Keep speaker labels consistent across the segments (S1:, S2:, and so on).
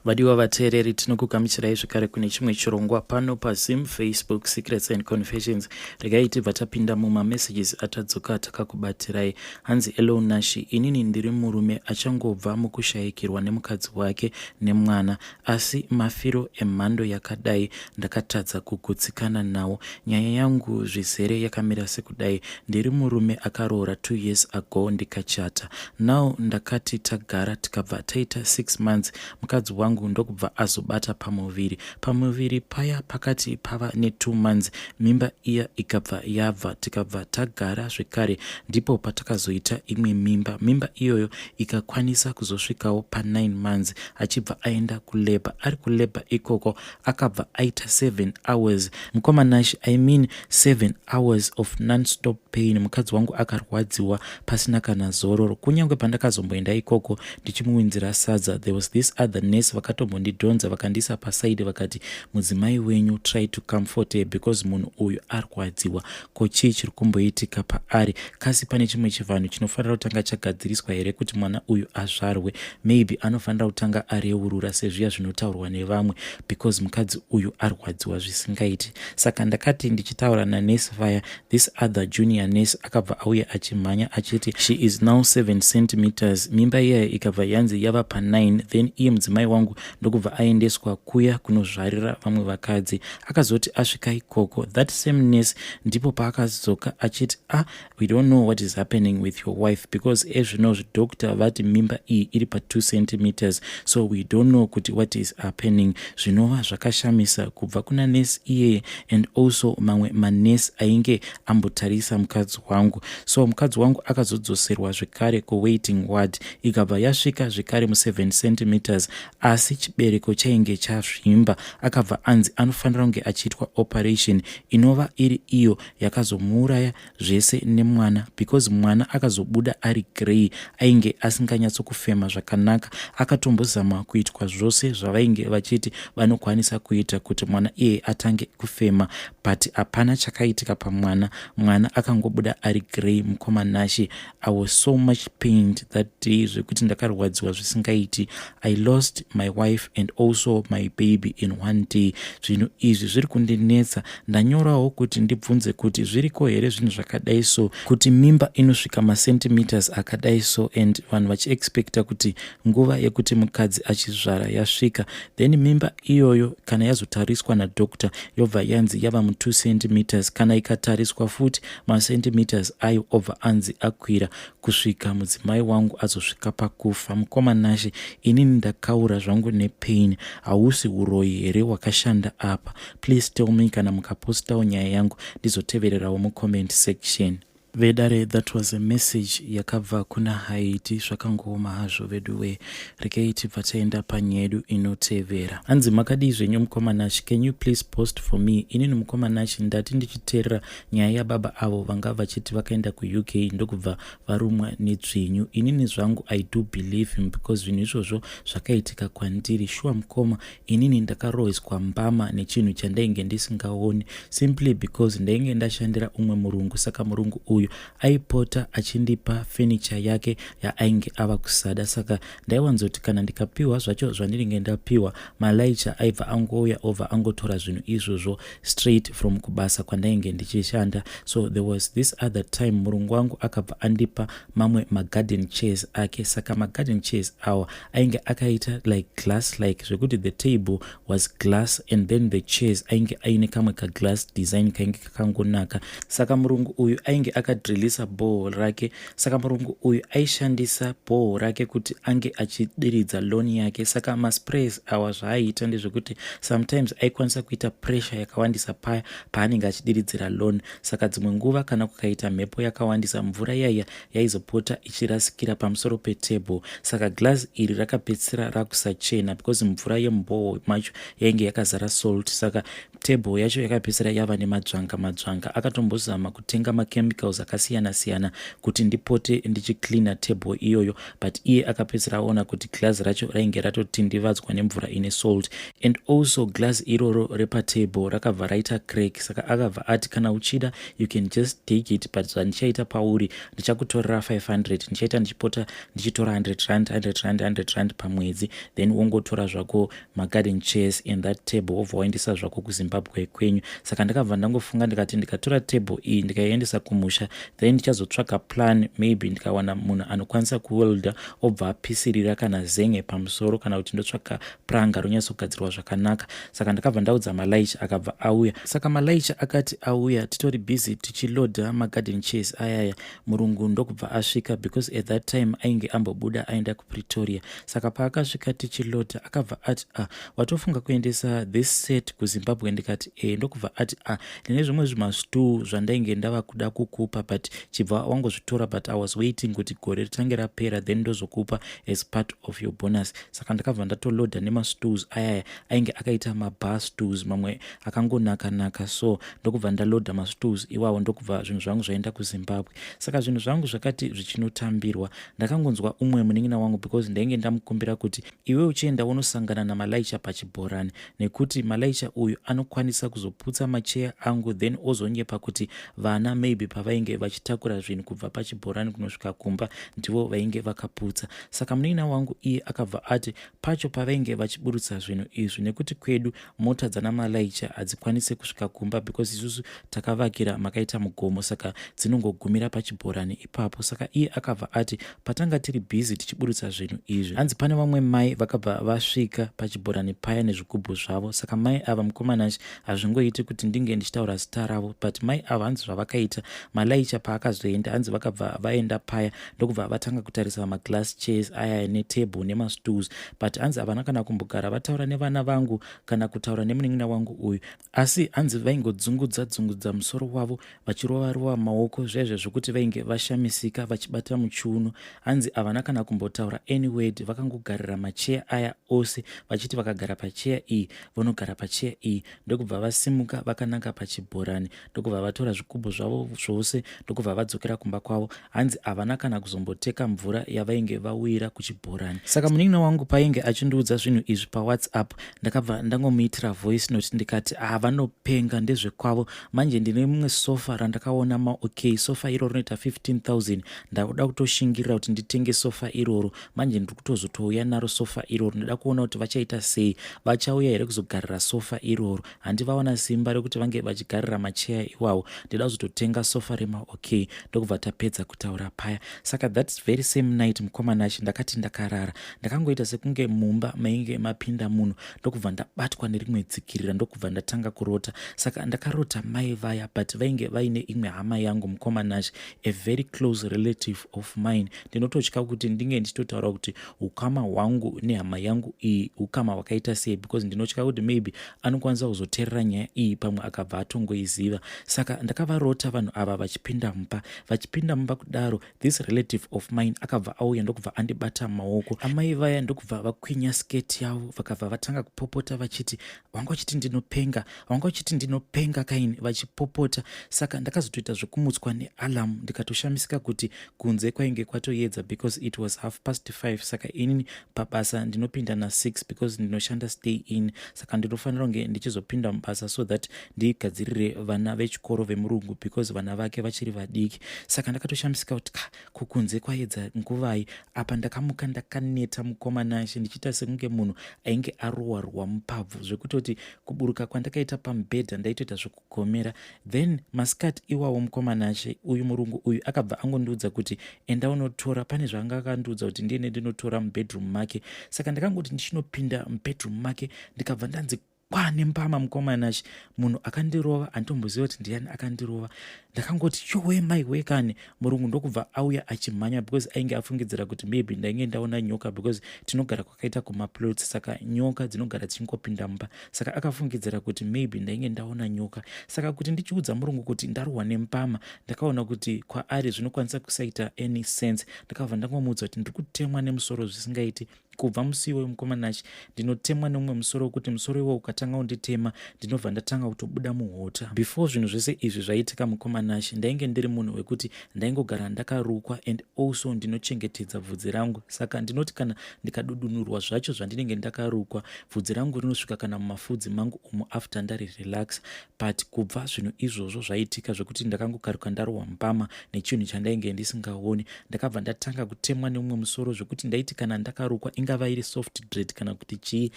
S1: Vadiwa vateereri, tinokugamuchirai zvekare kune chimwe chirongwa pano paZim Facebook Secrets and Confessions. Regai tibva tapinda mumamessages atadzoka takakubatirai. Hanzi hello Nashi, inini ndiri murume achangobva mukushayikirwa nemukadzi wake nemwana, asi mafiro emhando yakadai ndakatadza kugutsikana nawo. Nyaya yangu zvizere yakamira sekudai, ndiri murume akaroora 2 years ago ndikachata. Now ndakati tagara tikabva taita 6 months, mukadzi wangu ndokubva azobata pamuviri. Pamuviri paya pakati pava ne2 months, mimba iya ikabva yabva. Tikabva tagara zvekare, ndipo patakazoita imwe mimba. Mimba iyoyo ikakwanisa kuzosvikawo pa9 months, achibva aenda kulabour. Ari kulabour ikoko akabva aita 7 hours, mukoma Nash, I mean 7 hours of nonstop pain. Mukadzi wangu akarwadziwa pasina kana zororo. Kunyange pandakazomboenda ikoko ndichimuwinzira sadza, there was this other nurse vakatombondidhonza, vakandiisa paside, vakati, "Mudzimai wenyu, try to comfort her because munhu uyu arwadziwa. Ko chii chiri kumboitika paari? Kasi pane chimwe chivanhu chinofanira kutanga chagadziriswa here kuti mwana uyu azvarwe? Maybe anofanira kutanga areurura sezviya zvinotaurwa nevamwe, because mukadzi uyu arwadziwa zvisingaiti." Saka ndakati ndichitaura nanesi vaya, this other junior nurse akabva auya achimhanya achiti, "She is now 7 centimeters." Mimba iyaya ikabva yanzi yava pa9. Then iye mudzimai wangu ndokubva aendeswa kuya kunozvarira vamwe vakadzi. Akazoti asvika ikoko, that same nurse ndipo paakadzoka achiti, "Ah, we don't know what is happening with your wife, because ezvinozvi doctor vati mimba iyi iri pa2 centimeters, so we don't know kuti what is happening." Zvinova zvakashamisa kubva kuna nesi iyeye and also mamwe manesi ainge ambotarisa mukadzi wangu. So mukadzi wangu akazodzoserwa zvekare kuwaiting ward. Ikabva yasvika zvekare mu7 centimeters, asi chibereko chainge chazvimba. Akabva anzi anofanira kunge achiitwa operation, inova iri iyo yakazomuuraya zvese nemwana, because mwana akazobuda ari grey, ainge asinganyatsokufema zvakanaka. Akatombozama kuitwa zvose zvavainge vachiti vanokwanisa kuita kuti mwana iyeye atange kufema, but hapana chakaitika pamwana. Mwana akangobuda ari grey. Mukoma Nashi, I was so much pained that day zvekuti ndakarwadziwa zvisingaiti. I lost my wife and also my baby in one day. Zvinhu izvi zviri kundinetsa. Ndanyorawo kuti ndibvunze kuti zviriko here zvinhu zvakadai so, kuti mimba inosvika macentimeters akadai so, and vanhu vachiexpecta kuti nguva yekuti mukadzi achizvara yasvika, then mimba iyoyo kana yazotariswa nadoctor yobva yanzi yava mu2 centimeters, kana ikatariswa futi macentimeters ayo obva anzi akwira, kusvika mudzimai wangu azosvika pakufa. Mukoma Nashe, inini ndakaura zvangu nepain. Hausi uroyi here hwakashanda apa? Please tell me kana mukapostawo nyaya yangu, ndizotevererawo mucomment section. Vedare, that was a message yakabva kuna Haiti. Zvakangooma hazvo veduwe. Rekei tibva taenda panyaya yedu inotevera. Hanzi, "Makadii zvenyu mukoma Nashi? Can you please post for me? Inini mukoma Nashi, ndati ndichiteerera nyaya yababa avo vanga vachiti vakaenda kuUK ndokubva varumwa nedzvinyu. Inini zvangu I do believe him because zvinhu izvozvo zvakaitika kwandiri. Shuwa mukoma, inini ndakaroheswa mbama nechinhu chandainge ndisingaoni, simply because ndainge ndashandira umwe murungu. Saka murungu uyu aipota achindipa fenicha yake yaainge ava kusada. Saka ndaiwanzoti kana ndikapiwa zvacho zvandinenge ndapiwa, malaicha aibva angouya obva angotora zvinhu izvozvo straight from kubasa kwandainge ndichishanda. So there was this other time murungu wangu akabva andipa mamwe magarden chairs ake. Saka magarden chairs awa ainge akaita like glass like, zvekuti the table was glass and then the chairs ainge aine kamwe kaglass design kainge kakangonaka. Saka murungu uyu ainge akadrilisa borehole rake. Saka murungu uyu aishandisa borehole rake kuti ange achidiridza lawn yake. Saka masprays awa, zvaaiita ndezvekuti sometimes aikwanisa kuita pressure yakawandisa paya paanenge achidiridzira lawn. Saka dzimwe nguva kana kukaita mhepo yakawandisa, mvura yaiya yaizopota ichirasikira pamusoro petable. Saka glass iri rakapedzisira rakusachena because mvura yemuborehole macho yainge yakazara salt. Saka table yacho yakapedzisira yava nemadzvanga madzvanga. Akatombozama kutenga machemicals." dzakasiyana siyana kuti ndipote ndichicleana table iyoyo, but iye akapedzisira aona kuti glass racho rainge ratotindivadzwa nemvura ine salt, and also glass iroro repatable rakabva raita crack. Saka akabva ati, "Kana uchida, you can just take it, but zvandichaita pauri, ndichakutorera 500. Ndichaita ndichipota ndichitora R100, R100, R100 pamwedzi, then wongotora zvako magarden chairs and that table, wobva waendesa zvako kuZimbabwe kwenyu." Saka ndakabva ndangofunga ndikati, ndikatora table iyi ndikaiendesa kumusha, then ndichazotsvaga plan. Maybe ndikawana munhu anokwanisa kuwelda, obva apisirira kana zenge pamusoro, kana kuti ndotsvaga pranga ronyatsogadzirwa zvakanaka. Saka ndakabva ndaudza Malaicha, akabva auya. Saka Malaicha akati auya, titori busy tichilodha magarden chairs ayaya, murungu ndokubva asvika, because at that time ainge ambobuda aenda kuPretoria. Saka paakasvika tichilodha, akabva ati, "Ah, watofunga kuendesa this set kuZimbabwe?" Ndikati, "E." Ndokubva ati, "Ah, ndine zvimwe zvimastool zvandainge ndava kuda kukupa, but chibva wangozvitora, but I was waiting kuti gore ritange rapera, then ndozokupa as part of your bonus." Saka ndakabva ndatolodha nemastools ayaya, ainge akaita mabar stools, mamwe akangonaka-naka. So ndokubva ndalodha mastools iwawo, ndokubva zvinhu zvangu zvaenda kuZimbabwe. Saka zvinhu zvangu zvakati zvichinotambirwa, ndakangonzwa umwe munin'ina wangu, because ndainge ndamukumbira kuti, "Iwe uchienda unosangana naMalaicha pachibhorani, nekuti Malaicha uyu anokwanisa kuzoputsa macheya angu, then ozonyepa kuti vana maybe pavainge vachitakura zvinhu kubva pachibhorani kunosvika kumba ndivo vainge vakaputsa." Saka munin'ina wangu iye akabva ati pacho pavainge vachiburutsa zvinhu izvi, nekuti kwedu mota dzana Malaicha hadzikwanisi kusvika kumba, because isusu takavakira makaita mugomo, saka dzinongogumira pachibhorani ipapo. Saka iye akabva ati patanga tiri busy tichiburutsa zvinhu izvi, hanzi pane vamwe mai vakabva vasvika pachibhorani paya nezvigubhu zvavo. Saka mai ava, mukomanachi, hazvingoiti kuti ndinge ndichitaura zita ravo, but mai ava, hanzi zvavakaita, Malaicha paakazoenda, hanzi vakabva vaenda paya, ndokubva vatanga kutarisa maglass chairs aya netable nemastools, but hanzi havana kana kumbogara vataura nevana vangu kana kutaura nemunin'ina wangu uyu. Asi hanzi vaingodzungudza dzungudza musoro wavo, vachirova rova maoko zvaizvo zvokuti vainge vashamisika, vachibata muchiuno. Hanzi havana kana kumbotaura any word, vakangogarira macheya aya ose, vachiti vakagara pacheya iyi, vanogara pacheya iyi. Ndokubva vasimuka vakananga pachibhorani, ndokubva vatora zvigubhu zvavo zvose, ndokubva vadzokera kumba kwavo. Hanzi havana kana kuzomboteka mvura yavainge vauyira kuchibhorani. Saka munin'ina wangu painge achindiudza zvinhu izvi paWhatsApp, ndakabva ndangomuitira voice note, ndikati, "Ah, vanopenga, ndezvekwavo. Manje ndine mumwe sofa randakaona maOK. Sofa iro rinoita 15,000. Ndakuda kutoshingirira kuti nditenge sofa iroro. Manje ndiri kutozotouya naro sofa iroro. Ndoda kuona kuti vachaita sei. Vachauya here kuzogarira sofa iroro? Handivawana simba rekuti vange vachigarira macheya iwawo. Ndida kuzototenga sofa remaOK." Ndokubva tapedza kutaura paya. Saka that very same night, mukomanachi, ndakati ndakarara, ndakangoita sekunge mumba mainge mapinda munhu, ndokubva ndabatwa nerimwe tsikirira, ndokubva ndatanga kurota. Saka ndakarota mai vaya, but vainge vaine imwe hama yangu, mukomanachi, a very close relative of mine. Ndinototya kuti ndinge ndichitotaura kuti ukama hwangu nehama yangu iyi ukama hwakaita sei, because ndinotya kuti maybe anokwanisa kuzoteerera nyaya iyi, pamwe akabva atongoiziva. Saka ndakavarota vanhu ava vachipinda mumba. Vachipinda mumba kudaro, this relative of mine akabva auya, ndokubva andibata maoko. Amai vaya ndokubva vakwinya sketi yavo, vakabva vatanga kupopota vachiti, "Vanga vachiti ndinopenga, vanga vachiti ndinopenga kaini," vachipopota. Saka ndakazotoita zvekumutswa nealarm, ndikatoshamisika kuti kunze kwainge kwatoedza, because it was 5:30. Saka inini pabasa ndinopinda na6, because ndinoshanda stay in, saka ndinofanira kunge ndichizopinda mubasa so that ndigadzirire vana vechikoro vemurungu, because vana vake vachiri vadiki. Saka ndakatoshamisika kuti ka, kukunze kwaedza nguvai apa? Ndakamuka ndakaneta, mukomanashi, ndichiita sekunge munhu ainge arohwa rohwa mupabvu, zvekutoti kuburuka kwandakaita pamubhedha ndaitoita zvekugomera. Then masikati iwawo, mukomanashi, uyu murungu uyu akabva angondiudza kuti enda unotora, pane zvaanga akandiudza kuti ndiende ndinotora mubedroom make. Saka ndakangoti ndichinopinda mubedroom make, ndikabva ndanzi kwane mbama, mukomanashi. Munhu akandirova handitomboziva kuti ndiani akandirova. Ndakangoti, "Yowe, mai wekani!" Murungu ndokubva auya achimhanya, because ainge afungidzira kuti maybe ndainge ndaona nyoka, because tinogara kwakaita kumaplots, saka nyoka dzinogara dzichingopinda mumba. Saka akafungidzira kuti maybe ndainge ndaona nyoka. Saka kuti ndichiudza murungu kuti ndarohwa nembama, ndakaona kuti kwaari zvinokwanisa kusaita any sense. Ndakabva ndangomuudza kuti ndiri kutemwa nemusoro zvisingaiti. Kubva musi iwoyo mukoma Nash, ndinotemwa neumwe musoro wekuti musoro iwowo ukatanga kunditema ndinobva ndatanga kutobuda muhota. Before zvinhu zvese izvi zvaitika mukoma Nash, ndainge ndiri munhu wekuti ndaingogara ndakarukwa and also ndinochengetedza bvudzi rangu, saka ndinoti kana ndikadudunurwa zvacho zvandinenge ndakarukwa, bvudzi rangu rinosvika kana mumafudzi mangu umo after ndari relax. But kubva zvinhu izvozvo zvaitika zvekuti ndakangokaruka ndarohwa mbama nechinhu chandainge ndisingaoni, ndakabva ndatanga kutemwa neumwe musoro zvekuti ndaiti kana ndakarukwa, ingava iri soft dread kana kuti chii,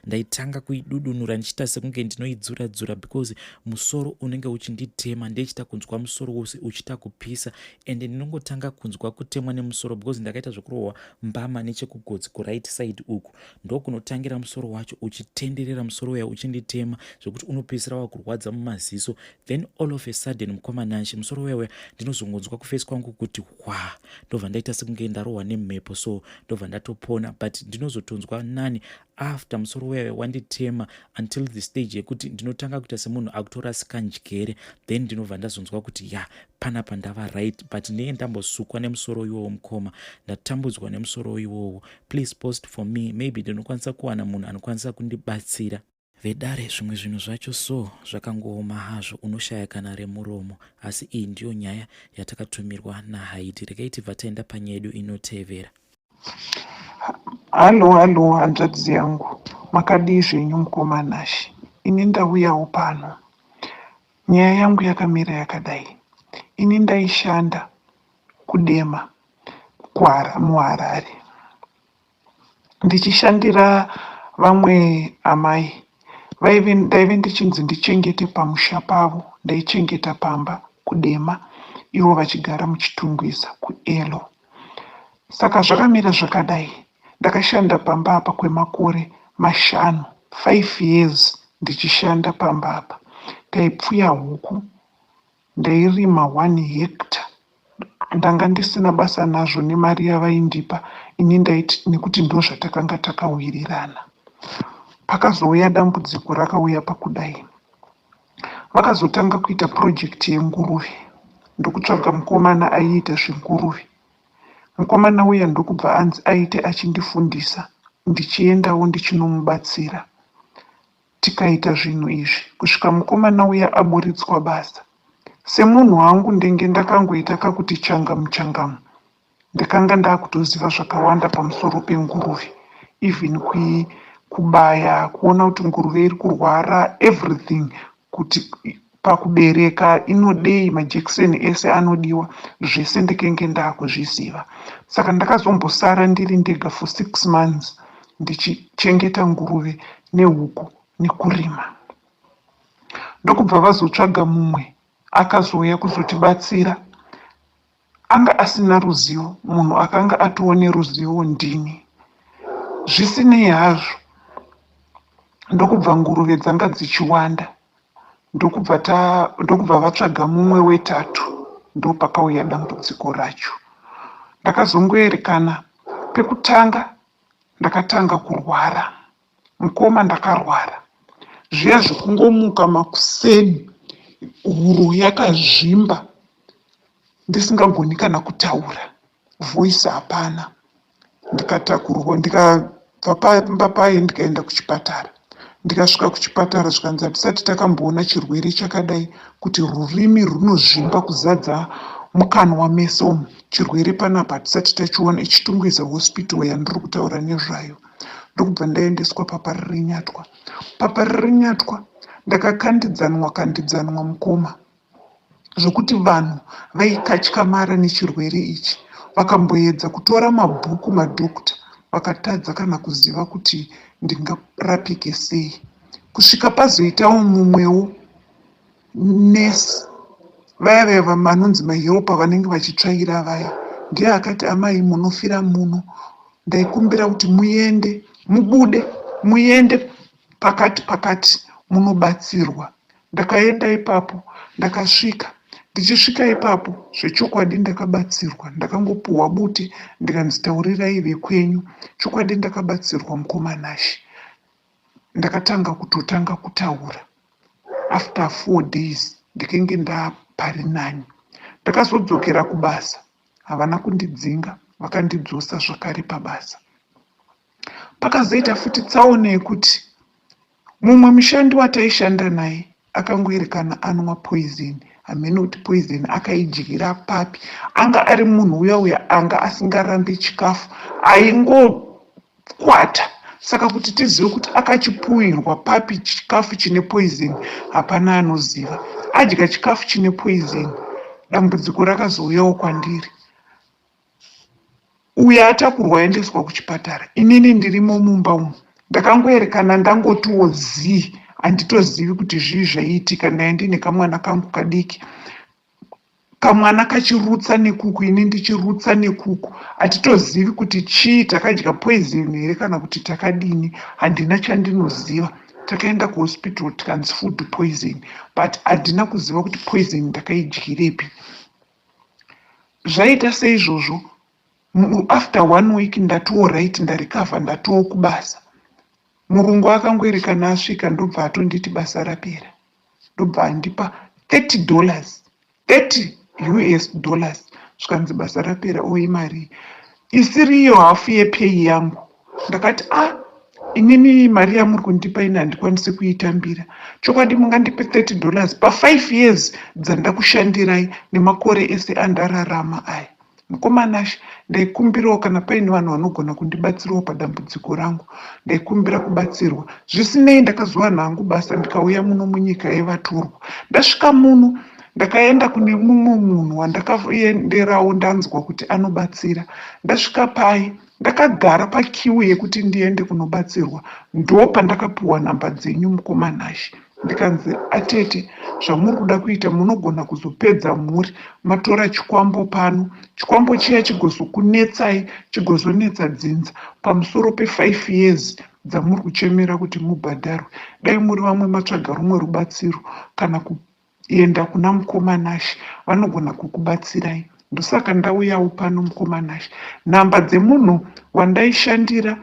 S1: ndaitanga kuidudunura ndichiita sekunge ndinoidzura dzura because musoro unenge uchinditema, ndeichita kunzwa musoro wose uchiita kupisa, and ndinongotanga kunzwa kutemwa nemusoro because ndakaita zvekurohwa mbama nechekugotsi kuright side uku, ndokunotangira musoro wacho uchitenderera, musoro uya uchinditema zvekuti unopedzisira wakurwadza mumaziso. Then all of a sudden, mukoma Nashi, musoro uya uya ndinozongonzwa kuface kwangu kuti hwa, ndobva ndaita sekunge ndarohwa nemhepo, so ndobva ndatopona. But ndinozotonzwa nani after musoro uya wanditema until the stage yekuti ndinotanga kuita semunhu akutorasika njere, then ndinobva ndazonzwa kuti ya, panapa ndava right, but ndinenge ndambosukwa nemusoro iwowo. Mukoma, ndatambudzwa nemusoro iwowo. Please post for me, maybe ndinokwanisa kuwana munhu anokwanisa kundibatsira. Vedare, zvimwe zvinhu zvacho so zvakangooma hazvo, unoshaya kana remuromo, asi iyi ndiyo nyaya yatakatumirwa naHaiti. Regai tibva taenda panyaya yedu inotevera.
S2: Hallo, hallo, hanzvadzi yangu, makadii zvenyu mukoma Nashi? Ini ndauyawo pano. Nyaya yangu yakamira yakadai. Ini ndaishanda kuDema muHarare, ndichishandira vamwe amai vaive ndaive ndichinzi ndichengete pamusha pavo. Ndaichengeta pamba kuDema, ivo vachigara muChitungwiza kuElo. Saka zvakamira zvakadai: ndakashanda pamba apa kwemakore 5, 5 years ndichishanda pamba apa. Taipfuya huku, ndairima 1 hectare. Ndanga ndisina basa nazvo nemari yavaindipa ini, ndaiti nekuti ndo zvatakanga takawirirana. Pakazouya dambudziko, rakauya pakudai: vakazotanga kuita project yenguruve, ndokutsvaga mukomana aiita zvenguruve. Mukomana uya ndokubva anzi aite achindifundisa, ndichiendawo ndichinomubatsira. Tikaita zvinhu izvi kusvika mukomana uya aburitswa basa. Semunhu wangu ndenge ndakangoita kakuti changamu changamu, ndakanga ndakutoziva zvakawanda pamusoro penguruve, even kubaya, kuona kuti nguruve iri kurwara, everything, kuti pakubereka inodei, majekiseni ese anodiwa, zvese ndikenge ndaakuzviziva. Saka ndakazombosara ndiri ndega for 6 months ndichichengeta nguruve nehuku nekurima, ndokubva vazotsvaga mumwe akazouya kuzotibatsira. Anga asina ruzivo. Munhu akanga atova neruzivo ndini. Zvisinei hazvo, ndokubva nguruve dzanga dzichiwanda, ndokubva vatsvaga mumwe wetatu. Ndopakauya dambudziko racho. Ndakazongoerekana pekutanga ndakatanga kurwara. Mukoma, ndakarwara zviya zvekungomuka makuseni huro yakazvimba, ndisingagoni kana kutaura, voice hapana. Ndikatakurwa, ndikabva pamba paye, ndikaenda kuchipatara. Ndikasvika kuchipatara, zvikanzi hatisati takamboona chirwere chakadai, kuti rurimi runozvimba kuzadza mukanwa mese umu. Chirwere panapa hatisati tachiona. IChitungwiza Hospital yandiri kutaura nezvayo. Ndokubva ndaendeswa paParirenyatwa. PaParirenyatwa ndakakandidzanwa kandidzanwa, mukoma, zvokuti vanhu vaikatyamara nechirwere ichi. Vakamboedza kutora mabhuku, madhokta vakatadza kana kuziva kuti ndingarapike sei, kusvika pazoitawo mumwewo nesi, vaya vaya vanonzi mahelper, vanenge vachitsvaira vaya. Ndiye akati, "Amai, munofira muno. Ndaikumbira kuti muende, mubude, muende pakati pakati munobatsirwa." Ndakaenda ipapo, ndakasvika. Ndichisvika ipapo, zvechokwadi ndakabatsirwa. Ndakangopuhwa bute, ndikanzi, "Taurirai vekwenyu." Chokwadi ndakabatsirwa, mukoma Nashi. Ndakatanga kutotanga kutaura after 4 days, ndikenge ndapari nani. Ndakazodzokera kubasa, havana kundidzinga, vakandidzosa zvakare pabasa. Pakazoita futi tsaona yekuti mumwe mushandi wataishanda naye akangoerekana anwa poison, hameno kuti poison akaidyira papi. Anga ari munhu uya uya anga asingarambi chikafu, aingokwata. Saka kuti tizive kuti akachipuwirwa papi chikafu chine poison, hapana anoziva. Adya chikafu chine poison, dambudziko rakazouyawo kwandiri. Uyo atakurwa aendeswa kuchipatara, inini ndirimo mumba umu. Ndakangoerekana ndangotiwo zii, handitozivi kuti zvii zvaiitika. Ndaive ndine kamwana kangu kadiki, kamwana kachirutsa nekuku, ini ndichirutsa nekuku. Hatitozivi kuti chii, takadya poison here kana kuti takadini, handina chandinoziva. Takaenda kuhospital tikanzi food poison, but handina kuziva kuti poison ndakaidyirepi. Zvaita seizvozvo, after one week ndatiwo right, ndarecover, ndatiwo kubasa. Murungu akangoerekana asvika, ndobva atonditi basa rapera, ndobva andipa $30, US$30. Zvikanzi basa rapera, oi mari isiriyo hafu yepay yangu. Ndakati, "A ah, inini mari yamuri kundipa ini handikwanisi kuitambira. Chokwadi mungandipe $30 pa5 years dzandakushandirai nemakore ese andararama aya?" Mukoma Nashe, ndaikumbirawo kana paine vanhu vanogona kundibatsirawo padambudziko rangu, ndaikumbira kubatsirwa. Zvisinei, ndakazowana hangu basa, ndikauya muno munyika yevatorwa. Ndasvika muno, ndakaenda kune mumwe munhu wandakaenderawo ndanzwa kuti anobatsira. Ndasvika pai, ndakagara paqueue yekuti ndiende kunobatsirwa, ndo pandakapiwa nhamba dzenyu, mukoma Nashe. Ndikanzi, "Atete, zvamuri kuda kuita munogona kuzopedza mhuri. Matora chikwambo pano, chikwambo chiya chigozokunetsai, chigozonetsa dzinza pamusoro pe5 years dzamuri kuchemera kuti mubhadharwe. Dai muri vamwe matsvaga rumwe rubatsiro kana kuenda kuna mukoma Nashe, vanogona kukubatsirai." Ndosaka ndauyawo pano, mukoma Nashe. Nhamba dzemunhu wandaishandira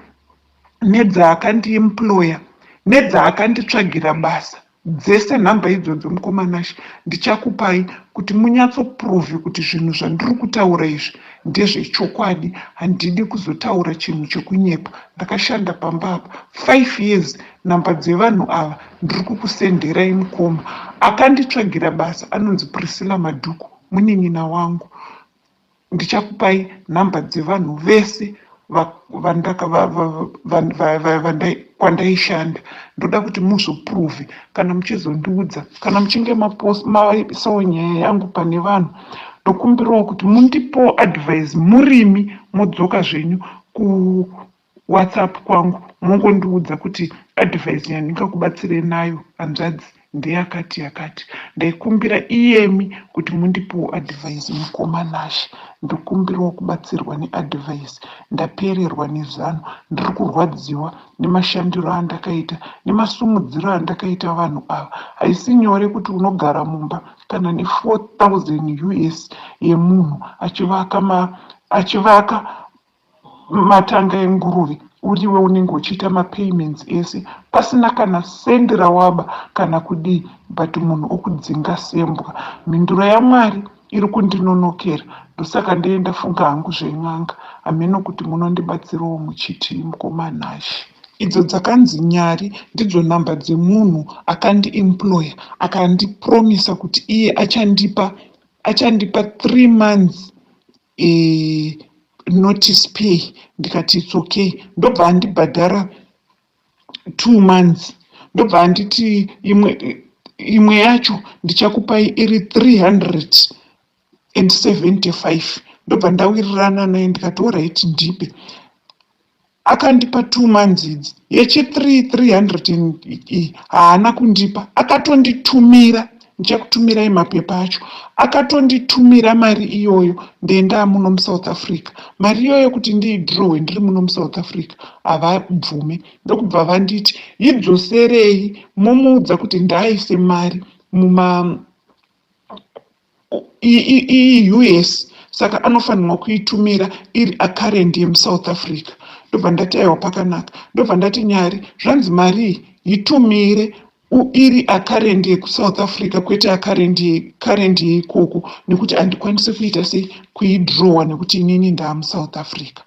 S2: nedzakandiemploya nedzaakanditsvagira basa, dzese nhamba idzodzo, mukoma Nashe, ndichakupai kuti munyatsoprove kuti zvinhu zvandiri kutaura izvi ndezvechokwadi. Handidi kuzotaura chinhu chekunyepa. Ndakashanda pamba apa 5 years. Nhamba dzevanhu ava ndiri kukusenderai, mukoma. Akanditsvagira basa anonzi Priscilla Madhuku, munin'ina wangu. Ndichakupai nhamba dzevanhu vese kwandaishanda. Ndoda kuti muzoprove kana muchizondiudza, kana muchinge maisawo nyaya yangu pane vanhu. Ndokumbirawo kuti mundipowo advice murimi, modzoka zvenyu kuWhatsApp kwangu, mongondiudza kuti advice yandingakubatsire nayo, hanzvadzi, ndeyakati yakati. Ndaikumbira iyemi kuti mundipowo advice, mukoma Nashe. Ndokumbirawo kubatsirwa neadvice. Ndapererwa nezano. Ndiri kurwadziwa nemashandiro andakaita nemasumudziro andakaita vanhu ava. Haisi nyore kuti unogara mumba kana ne4000 US yemunhu achivaka matanga enguruve, uriwe unenge uchiita mapayments ese, pasina kana sendi rawaba kana kudii, but munhu okudzinga sembwa. Mhinduro yaMwari iri kundinonokera, ndosaka ndienda funga hangu zven'anga. Hameno kuti munondibatsirawo muchitii, mukoma Nashe. Idzo dzakanzi Nyari ndidzo nhamba dzemunhu akandiemploya, akandipromisa kuti iye achandipa 3 months notice pay. Ndikati, "It's okay." Ndobva andibhadhara 2 months, ndobva anditi imwe yacho ndichakupai iri 375. Ndobva ndawirirana naye, ndikati, "Alright, ndipe." Akandipa 2 months idzi, yechi3 300 haana kundipa. Akatonditumira, ndichakutumirai mapepa acho, akatonditumira mari iyoyo ndenda muno muSouth Africa. Mari iyoyo kuti ndiidhirowe ndiri muno muSouth Africa havabvume, ndokubva vanditi idzoserei, momuudza kuti ndaaise mari muma iUS, saka anofanirwa kuitumira iri acurrent yemuSouth Africa. Ndobva ndati, "Aiwa, pakanaka." Ndobva ndati, "Nyari, zvanzi mari iyi itumire iri acurrent yekuSouth Africa, kwete acurrent yeikoko, nekuti handikwanisi kuita sei kuidhirowa nekuti inini ndaamuSouth Africa."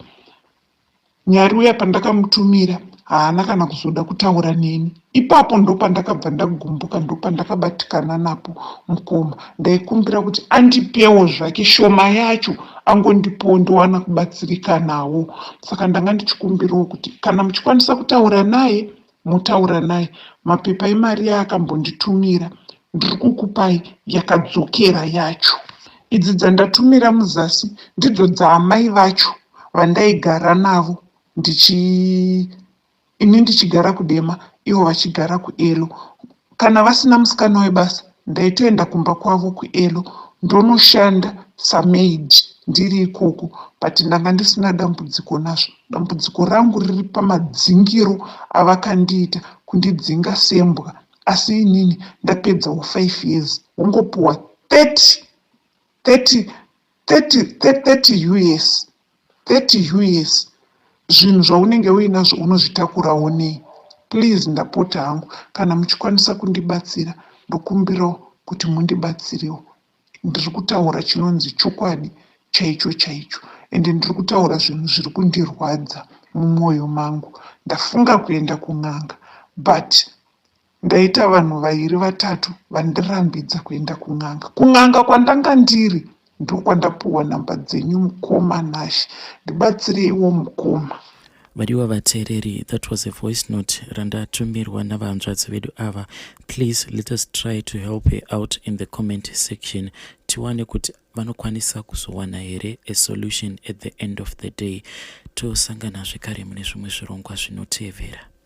S2: Nyari uya pandakamutumira haana kana kuzoda kutaura neni. Ipapo ndopandakabva ndagumbuka ndopandakabatikana napo mukoma. Ndaikumbira kuti andipewo zvake shoma yacho angondipowo ndowana kubatsirikanawo. Saka ndanga ndichikumbirawo kuti kana muchikwanisa kutaura naye motaura naye. Mapepa emari yaakambonditumira ndiri kukupai yakadzokera yacho. Idzi dzandatumira muzasi ndidzo dzaamai vacho vandaigara navo ndichi ini ndichigara kuDema ivo vachigara kuElo. Kana vasina musikana webasa ndaitoenda kumba kwavo kuElo ndonoshanda samaid ndiri ikoko but ndanga ndisina dambudziko nazvo. Dambudziko rangu riri pamadzingiro avakandiita kundidzinga sembwa asi inini ndapedzawo 5 years wongopuwa 30 30 30 30 us 30 us zvinhu zvaunenge uinazvo unozvitakurawo nei please ndapota hangu kana muchikwanisa kundibatsira ndokumbirawo kuti mundibatsirewo ndiri kutaura chinonzi chokwadi chaicho chaicho ende ndiri kutaura zvinhu zviri kundirwadza mumwoyo mangu ndafunga kuenda kun'anga but Ndaita vanhu vairi vatatu vandirambidza kuenda kun'anga. Kun'anga kwandanga ndiri ndokwandapuhwa number dzenyu mukoma Nashy. Ndibatsireiwo mukoma.
S1: Vadiwa vateereri, that was a voice note randatumirwa navahanzvadzi vedu ava. Please let us try to help her out in the comment section tiwane kuti vanokwanisa kuzowana here a solution at the end of the day. Tosangana zvekare mune zvimwe zvirongwa zvinotevera.